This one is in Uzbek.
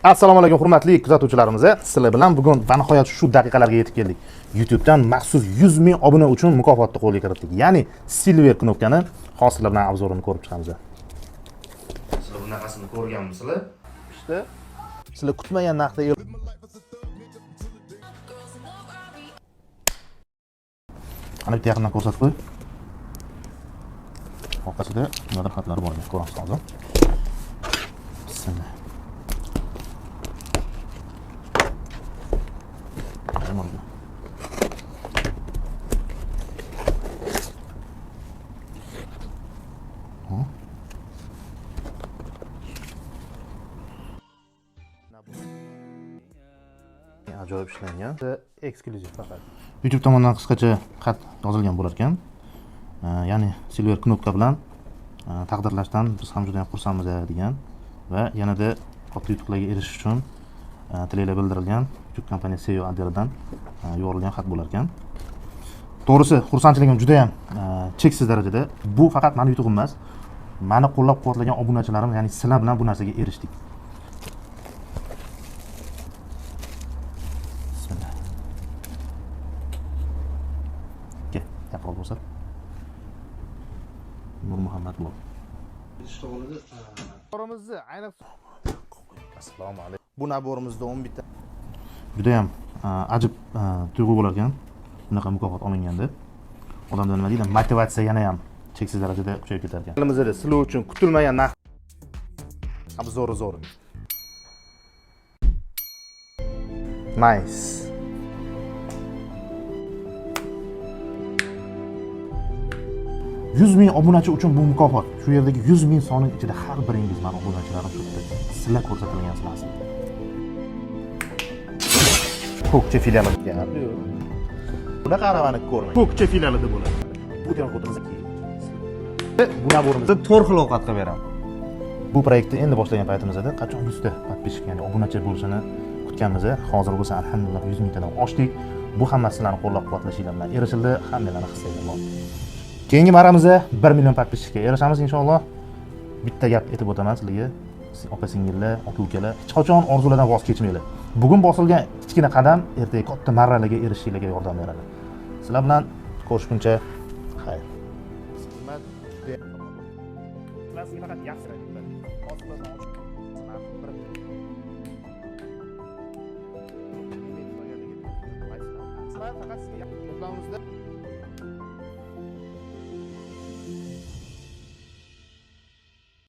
Assalomu alaykum hurmatli kuzatuvchilarimiz. Sizlar bilan bugun va nihoyat shu daqiqalarga yetib keldik. YouTube'dan maxsus 100 ming obuna uchun mukofotni qo'lga kiritdik. Ya'ni silver knopkani hozir sizlar bilan обзор ini ko'rib chiqamiz. Sizlar bunaqasini ko'rganmisizlar? İşte sizlar kutmagan narxda. Ana bitta yaqindan ko'rsatib qo'y. Orqasida nimadir xatlar bor ekan, ko'ramiz hozir. Bismillah. Nima bo'ldi? Hı? Ajoyib ishlangan. Eksklyuziv faqat. YouTube tomonidan qisqacha xat yozilgan bo'lar ekan. Ya'ni silver knopka bilan taqdirlashdan biz ham juda ham xursandmiz degan va yanada katta yutuqlarga erishish uchun tilaklar bildirilgan YouTube kompaniya CEO otdelidan yuborilgan xat bo'lar ekan. To'g'risi, xursandchiligim juda ham cheksiz darajada. Bu faqat meni yutug'im emas, meni qo'llab-quvvatlagan obunachilarim, ya'ni sizlar bilan bu narsaga erishdik. Bismillah. Kel, yaqinroq ko'rsat. Nur Muhammad blog. Naborimizni ayniqsa Assalomu alaykum. Bu naborimizda 11 ta Juda ham ajib tuyg'u bo'lar ekan bunaqa mukofot olinganda. Odamda nima deydi, motivatsiya yana ham cheksiz darajada kuchayib ketar ekan. Kanalımizda sizlar uchun kutilmagan narx обзор i zo'r. Nice. 100 ming obunachi uchun bu mukofot. Shu yerdagi 100 ming sonning ichida har biringiz mani obunachilarim shu yerda. Sizlar ko'rsatilgansizlar aslida. Ko'kcha filiali. Bunaqa aravani ko'rmang. Ko'kcha filialida bo'ladi. Bu termokotimiz bu naborimizda 4 xil ovqat qilib beraman. Bu proyektni endi boshlagan paytimizda qachon 100 ta подписчик, ya'ni obunachi bo'lishini kutganmiz. Hozir bo'lsa alhamdulillah 100 mingtadan oshdik. Bu hammasi sizlarni qo'llab-quvvatlashinglar bilan erishildi. Hammanglarni hissanglar bor. Keyingi marramizda 1 million подписчик ka erishamiz inshaalloh. Bitta gap aytib o'taman sizlarga. Opa singillar, aka ukalar, hech qachon orzulardan voz kechmanglar. Bugun bosilgan kichkina qadam ertaga katta marralarga erishishinglarga yordam beradi. Sizlar bilan ko'rishguncha xayr. Sizlar faqat yaxshi raqiblar. Faqat sizga to'plamimizda